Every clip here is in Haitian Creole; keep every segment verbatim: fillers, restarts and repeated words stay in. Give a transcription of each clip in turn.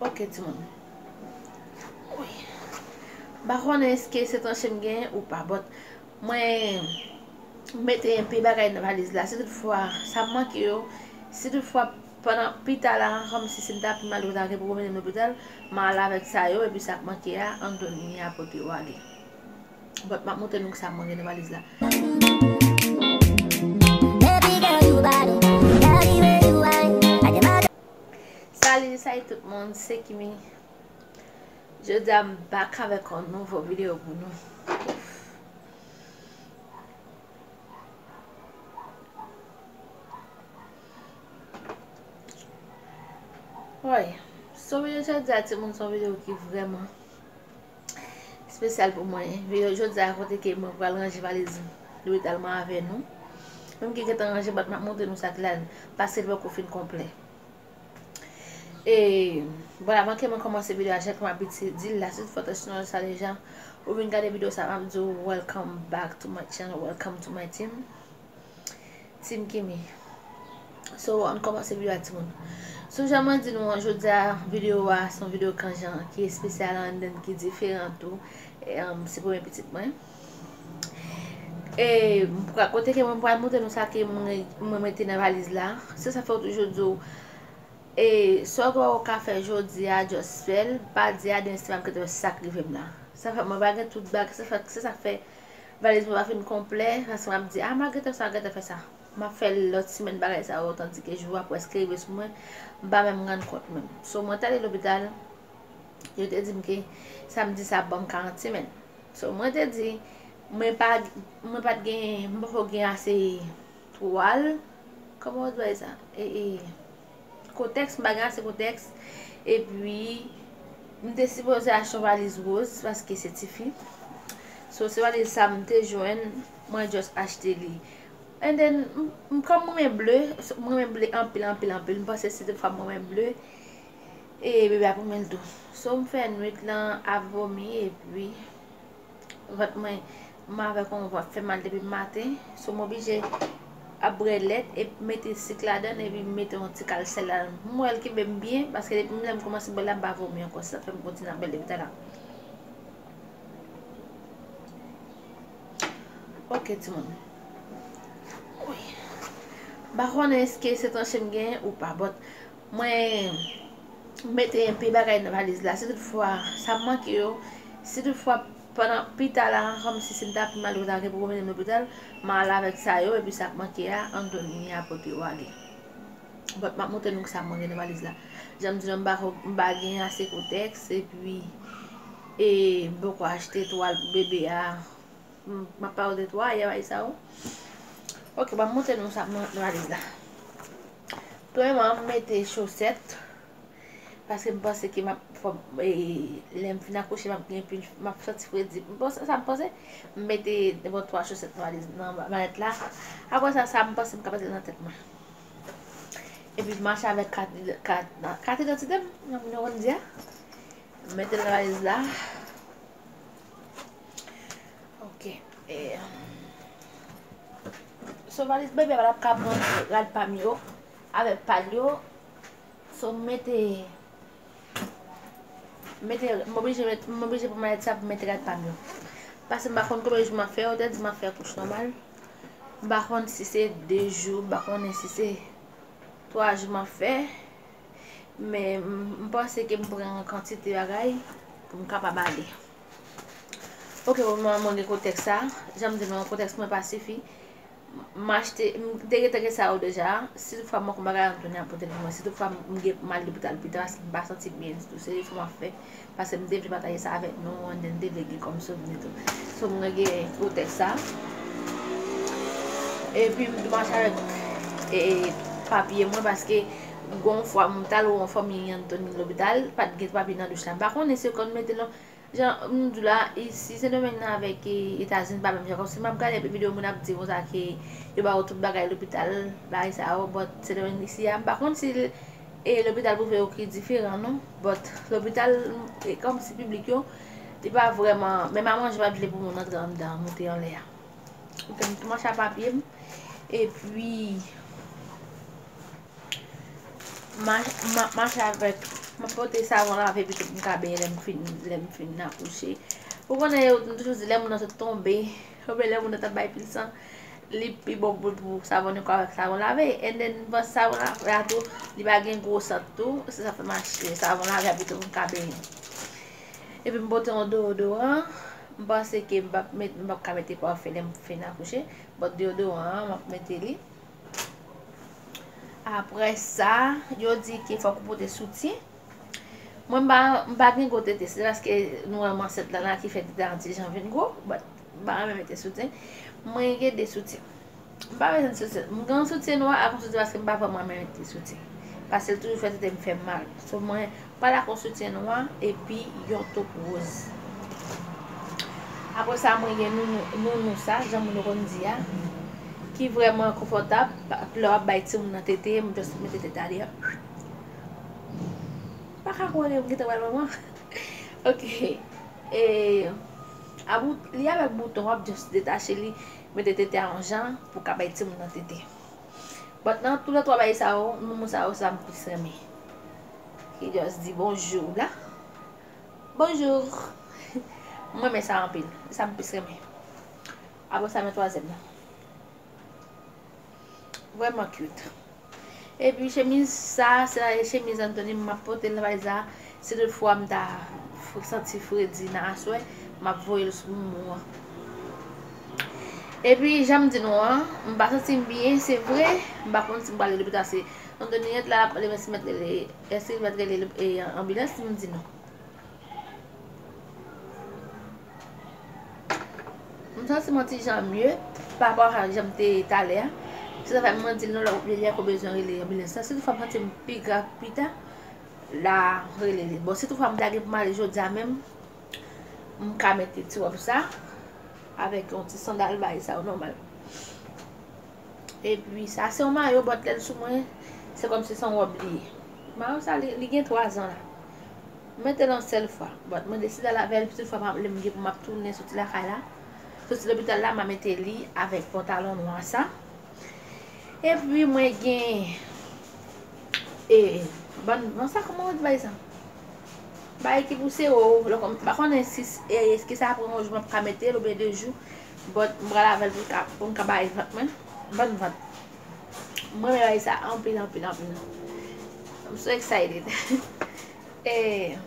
Ok, timoun. Wi. M pa konnen èske se tranche m genyen ou pa, but mwen mete enpe bagay nan valiz la. Si toutfwa sa m manke yo, si toutfwa pandan pita la, kòmsi si m ta pi mal, yo ta gen pou mennen m lopital, m al avèk sa yo, epi sa k manke a, Anthony a pote yo ale. But m ap montre nou sa mwen gen nan valiz la. Baby girl, you bad. Love the way you whine. I demand Salut, salut tout moun, se Kimi. Jodi a m back avèk yon nouvo videyo pou nou. Woy, so videyo jodi a, timoun, se yon videyo ki vrèman espesyal pou mwen. Videyo jodi a kote ke mwen pral ranje valiz lopital mwen avè nou. Menm ki gentan ranje, but m ap montre nou sa ki ladan l, paske li poko fin konplè. E bon, avan ke mwen kòmanse videyo a, jan ke m abitye di l la, si w fè attention sa deja, ou vin gade videyo sa, m ap di w welcome back to my channel, welcome to my team. Team Kimi. So, ann kòmanse videyo a, timoun. So, jan mwen di nou an, jodi a, videyo a se yon videyo kanjan ki espesyal and then ki diferan tou. E, um, se premye pitit mwen. E, kote ke mwen pral montre nou sa ke mwen, mwen mete nan valiz la. Se sa fè w toujou di w, e, sa w ka fè jodi a, just fè l. Pa di a demen si m ap gentan wè sa k rive m la. Sa fè mwen pa gen tout bag, se fè, se sa k fè valiz mwen pa fin konplè, paske m ap di, "A, m a gentan sa, m a gentan fè sa." M ap fè lòt semèn bagay sa yo, tandike jou a prèske rive sou mwen, m pa menm rann kont menm. So, mwen t ale lopital, yo te di m ke samdi sa ap ban m karant semèn. So, mwen te di, mwen pa, mwen pa t gen, m poko gen ase twal, kòman yo di bagay sa? E, e, kotèks, m pa gen ase kotèks. Epi, m te sipoze achte yon valiz woz, paske se tifi. So, se valiz sa m te jwenn, mwen just achte li. And then, m, m, kòm mwen renmen ble, so, mwen renmen ble anpil, anpil, anpil. M panse si toutfwa mwen renmen ble, e bebe ap renmen l tou. So, m fè nwit lan ap vomi, epi vant mwen, m avèk yon vant fè mal depi maten. So, m oblije ap bwè lèt, epi mete sik ladan l, epi mete yon ti kal sèl ladan l. M wè l kenbe m byen, paske depi lè m kòmanse bwè l la, m pa vomi ankò. Se sa k fè m kontinye ap bwè l depi talè. Ok, timoun. Wi. M pa konnen èske se tranche m genyen ou pa, but mwen mete enpe bagay nan valiz la. Si toutfwa sa m manke yo, si toutfwa pandan pita la, kòmsi si m ta pi mal, yo ta gen pou mennen m lopital, m al avèk sa yo, epi sa k manke a, Anthony a pote yo ale. But m ap montre nou sa mwen gen nan valiz la. Jan m di nou, m pa, m pa gen ase kotèks, epi, e, m poko achte twal pou bebe a. M, m ap pale de twal, bagay sa yo. Ok, m ap montre nou sa mwen gen nan valiz la. Premyèman, m mete chosèt, paske m panse ke m ap, fò, e, lè m fin akouche, m ap gen pil, m ap santi fredi. M panse, sa m panse, m mete nenpòt twa chosèt nan valiz, nan malèt la. Apre sa, sa m panse m ka mete nan tèt mwen. Epi m mache avèk kat, kat, kat idantite m, jan moun yo konn di a. M mete l nan valiz la. Ok. E, so, valiz bebe a pa t ap ka pran rad pa m yo avèk pa l yo. So, m mete, mete, m oblije met, m oblije pran malèt sa pou mete rad pa m yo. Paske m pa konn konbyen jou m ap fè, yo te di m ap fè akouch nòmal. M pa konn si se de jou, m pa konnen si se twa jou m ap fè. Men m, m panse ke m pran yon kantite bagay pou m kapab ale. Ok, pou moman mwen gen kotèks sa. Jan m di nou, kotèks mwen pa sifi. M achte, m te gentan gen sa yo deja. Si toutfwa m manke yon bagay, Anthony ap pote l pou mwen. Si toutfwa m gen, m al lopital pita, paske m pa santi m byen ditou. Se efò m ap fè. Paske m te vle pataje sa avèk nou, and then m te vle gen kòm souvni tou. So, mwen gen kotèks sa. Epi m tou mache avèk, e, papye mwen, paske gon fwa m t al wè yon fanmi Anthony lopital, pa t gen papye nan douch la. M pa konnen si yo konn mete non. Jan m di w la, isi Sendomeng nan avèk, e, Etazini pa menm jan. Kòmsi m ap gade anpil videyo moun ap di konsa ke yo ba yo tout bagay lopital, bagay sa yo, but Sendomeng isi a, m pa konn si e lopital prive yo ki diferan non, but lopital, e, kòmsi piblik yo, li pa vrèman, menm a manje pa t vle pou moun antre anndan, moute anlè a. Ok, m tou mache ak papye m, epi ma-, ma-, mache avèk M ap pote savon lave pito pou m ka benyen lè m fin, lè m fin akouche. Ou konnen, yo toujou di lè moun nan sot tonbe, oubyen lè moun nan t ap bay pil san, li pi bon pou, pou savon nan kò avèk savon lave. And then, m panse savon lave a tou, li pa gen gwo sant tou. Se sa fè m achte savon lave a pito pou m ka benyen. Epi m pote yon deodoran. M panse ke m p ap met, m p ap ka mete pafen lè m fin akouche. But deodoran an, m ap mete li. Apre sa, yo di ke fòk ou pote soutyen. Mwen, m pa, m pa gen gwo tete. Se paske nou wè m ansent la, la ki fè tete an ti jan vin gwo. But m pa renmen mete soutyen. Mwen gen de soutyen. M pa bezwen soutyen. M gen yon soutyen nwa ak yon soutyen paske m pa vrèman renmen mete soutyen. Paske l toujou fè tete m fè m mal. So, mwen pa dakò soutyen nwa epi yon top woz. Apre sa, mwen gen nounou, nounou sa, jan moun yo konn di a, ki vrèman konfòtab lè w ap bay timoun nan tete, m just mete tete a deyò. Pa ka kwè m gentan pral manman. Ok. E, a bout, li avèk bouton, w ap just detache li, mete tete a yon jan pou ka bay timoun nan tete. But nan tou lè twa bagay sa yo, nounou sa yo, sa m plis renmen. Ki just di bonjou la. Bonjou. Mwen renmen sa anpil. Sa m plis renmen. Apre sa, men twazyèm nan. Vrèman cute. Epi chemiz sa, se chemiz Anthony, m ap pote l nan valiz la. Si tout fwa m ta f-, santi fredi nan aswè, m ap voye l sou moun an. Epi, jan m di nou an, m pa santi m byen, se vre. M pa konn si m prale lopital, se Anthony ret la, l ap mande mwen si m mèt rele, èske m mèt rele, e, anbilans, m di non. M santi m yon ti jan mye pa rapò a jan m te ye talè a. Se sa fè mwen di l non, lè, lè ke w bezwen rele anbilans lan. Si toutfwa m santi m pi grav pita, la, rele li. Bon, si toutfwa m ta gen pou m ale jodi a menm, m ka mete ti wòb sa avèk yon ti sandal, bagay sa yo nòmal. Epi sa se yon mayo, but lè l sou mwen, se kòmsi se yon wòb li ye. Mayo sa, li, li gen twa zan la. M mete l yon sèl fwa, but mwen deside al avè l, si toutfwa m ap, lè m gen pou m ap tounen soti lakay la, soti lopital la, m a mete li avèk pantalon nwa sa. Epi mwen gen, e, bann, bann sa, kòman yo di bagay sa? Bagay ki pou sere w, lè w kòm, m pa konnen si, e, èske sa pran yon jou m ap ka mete l oubyen de jou, but m pral avè l pou l ka, pou m ka bay vant mwen, bann vant. Mwen renmen bagay sa anpil, anpil, anpil. I'm so excited. E,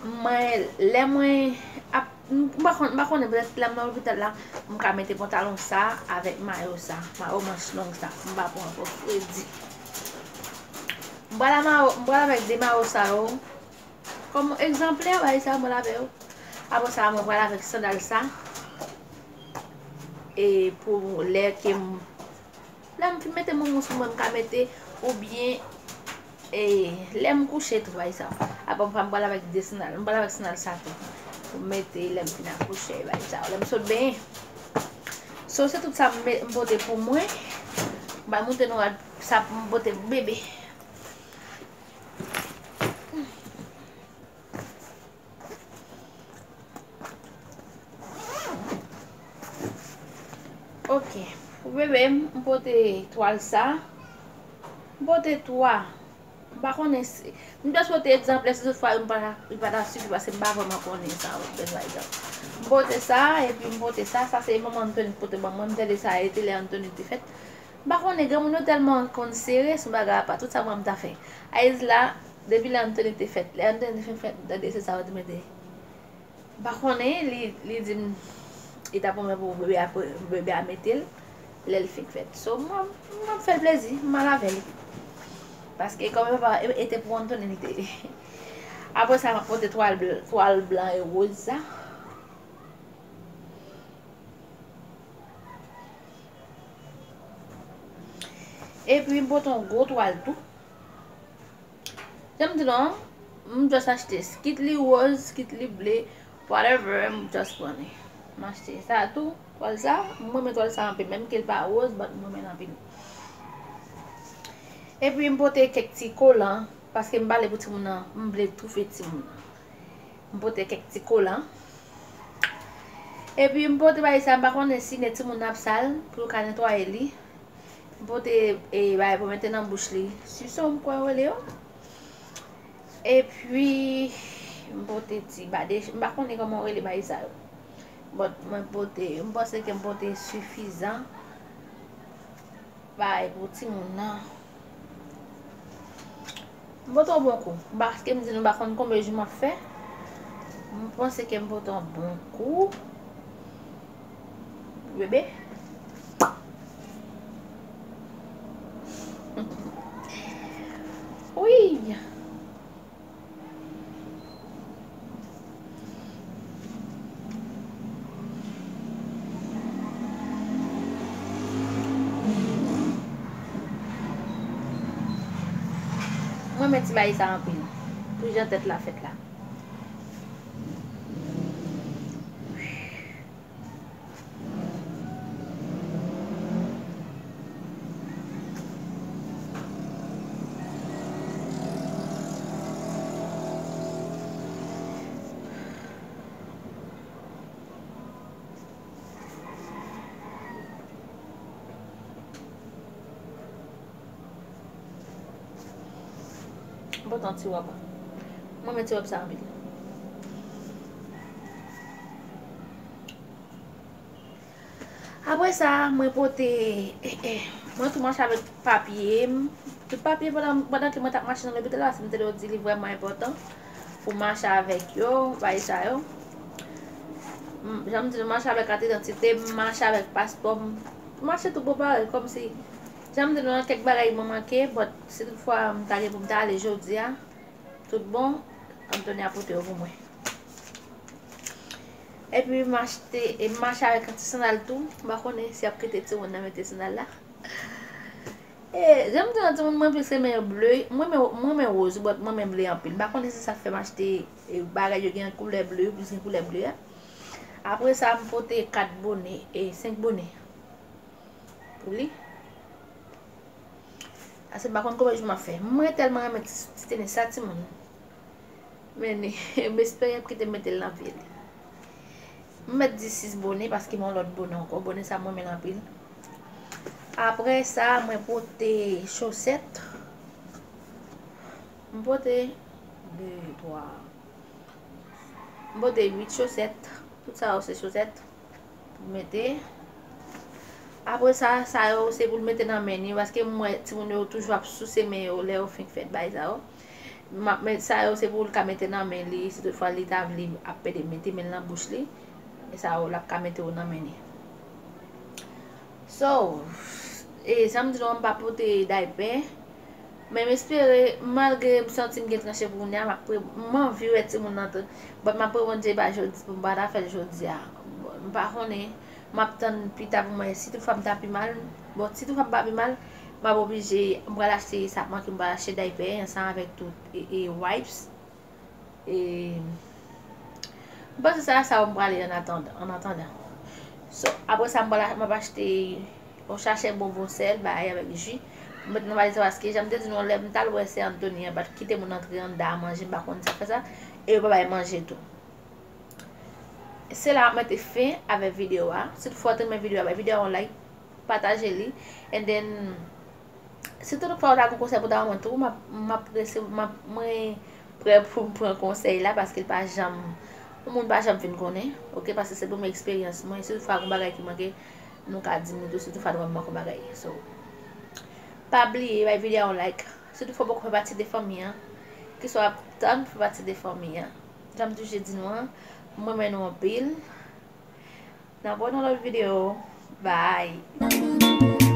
mwen, lè mwen ap, m pa konn, m pa konnen, petèt lè m nan lopital la, m ka mete pantalon sa avèk mayo sa, mayo manch long sa. M pa pran ankò fredi. M pral a mayo, m pral avèk de mayo sa yo. Kòm egzanplè, bagay sa yo mwen avè yo. Apre sa, mwen pral avèk sandal sa. E pou lè ke m Lè m fin mete moumou sou mwen, m ka mete, oubyen, e, lè m kouche tou, bagay sa. Apre, m pral avèk de sandal. M pral avèk sandal sa tou. Pou m mete lè m fin akouche, bagay sa. Lè m sot benyen. So, se tout sa m me-, m pote pou mwen. M pral montre nou sa m pote pou bebe. Ok. Pou bebe m, m pote twal sa. M pote twa. M pa konnen si, m just pote egzanplè, si toutfwa m pa, li pa ta sifi, paske m pa vrèman konnen sa yo, bèl pa egzanp. M pote sa, epi m pote sa. Sa se manman Anthony ki pote ban mwen. M tande sa, e te lè Anthony te fèt. M pa konnen, granmoun yo tèlman konn sere, se yon bagay apa. Tout sa mwen m ta fè. Ayiz la, depi lè Anthony te fèt, lè Anthony te fin fèt, m tande se sa yo te mete. M pa konnen, li, li di m, li ta pwomèt pou bebe a, pou bebe a mete l, lè l fin fèt. So, mwen, mwen fè l plezi, m al avè li. Paske kòm e pa, e, e te pou Anthony li te ye. Apre sa, m ap pote twal bl-, twal blan e woz sa. Epi m pote yon gwo twal tou. Jan m di nou an, m just achte. Kit li woz, kit li ble, whatever, m just pran li. M achte sa tou, twal sa, m renmen twal sa anpil, menm ke l pa woz, but m renmen l anpil. Epi m pote kèk ti kolan, paske m pale pou timoun nan, m vle toufe timoun nan. M pote kèk ti kolan. Epi m pote bagay sa, m pa konnen si nen timoun nan ap sal, pou yo ka netwaye li. M pote, e, bagay pou mete nan bouch li. Sison, m kwè yo rele yo. Epi, m pote ti badej, m pa konnen kòman yo rele bagay sa yo. But mwen pote, m panse ke m pote sifizan bagay pou timoun nan. M pote yon bon kou. Paske m di nou pa konn konbyen jou m ap fè. M panse ke m pote yon bon kou. Bebe. Wi. Mwen renmen ti bagay sa anpil. Pou jan tèt la fèt la. M pote yon ti wòb. Mwen renmen ti wòb sa anpil. Apre sa, mwen pote, eh, eh, mwen tou mache avèk papye m. Tout papye pandan, pandan ke mwen t ap mache nan lopital la, paske m te di yo di li vrèman enpòtan pou mache avèk yo, bagay sa yo. M, jan m di nou, mache avèk kat idantite m, mache avèk paspò m, mache tout bon parèy, kòmsi, jan m di nou, gen kèk bagay mwen manke, but si toutfwa m ta gen pou m ta ale jodi a, tout bon, Anthony ap pote yo pou mwen. Epi m achte, e m mache avèk yon ti sandal tou. M pa konnen si y ap kite timoun nan mete sandal la. E, jan m di nou, timoun mwen plis renmen yo ble. Mwen renmen, mwen renmen woz, but mwen renmen ble anpil. M pa konnen se sa k fè m achte, e, bagay yo gen koulè ble, yo plis gen koulè ble a. Apre sa, m pote kat bone, e, senk bone pou li. Paske m pa konn konbyen jou m ap fè. Mwen tèlman renmen ti, ti tenis sa, timoun. Men, m espere y ap kite m mete l nan pye li. M mèt di sis bone, paske m gen yon lòt bone ankò. Bone sa, mwen renmen l anpil. Apre sa, mwen pote chosèt. M pote de, twa. M pote uit chosèt. Tout sa yo se chosèt pou mete. Apre sa, sa yo se pou l mete nan men li, paske m wè timoun yo toujou ap souse men yo lè yo fenk fè bagay sa yo. M ap met, sa yo se pou l ka mete nan men li, si toutfwa li ta vle ap pede mete men l nan bouch li. E sa yo l ap ka mete yo nan men li. So, e, jan m di nou an, m pa pote daypè. Men m espere, malgre m santi m gen tranche pou kounye a, m ap pre-, m anvi wè timoun nan tou. But m ap prepare bagay jodi pou m pa ta fè l jodi a. M pa konnen, m ap tann pita pou m wè si toutfwa m ta pi mal. Bon, si toutfwa m pa pi mal, m ap oblije, m pral achte sa k manke, m pral achte daypè ansanm avèk tout, e, e wipes. E, m panse sa, sa yo m prale an atandan, an atandan. So, apre sa, m pral, m ap achte yon sachè bonbon sèl, bagay avèk ji. M met nan valiz la paske, jan m te di nou, lè m t al wè sè Anthony an, pa t kite moun antre anndan a manje, m pa konn sa k fè sa. E yo pa bay manje tou. Se la m ap mete fen avèk videyo a. Si toutfwa w te renmen videyo a, bay videyo a yon like, pataje li. And then, si toutfwa w ta gen konsèy pou ta ban mwen tou, m ap, m ap rese-, m ap, mwen prè pou m pran konsèy la, paske l pa janm, yon moun pa janm fin konnen, oke, paske se premye eksperyans mwen, si toutfwa gen bagay ki manke, nou ka di m li tou, si toutfwa nou wè m manke yon bagay. So, pa bliye, bay videyo a yon like, si toutfwa w poko fè pati de fanmi an, ki sa w ap tann pou fè pati de fanmi an. Jan m toujou di nou an, m renmen nou anpil. N ap wè nan lòt videyo. Bye!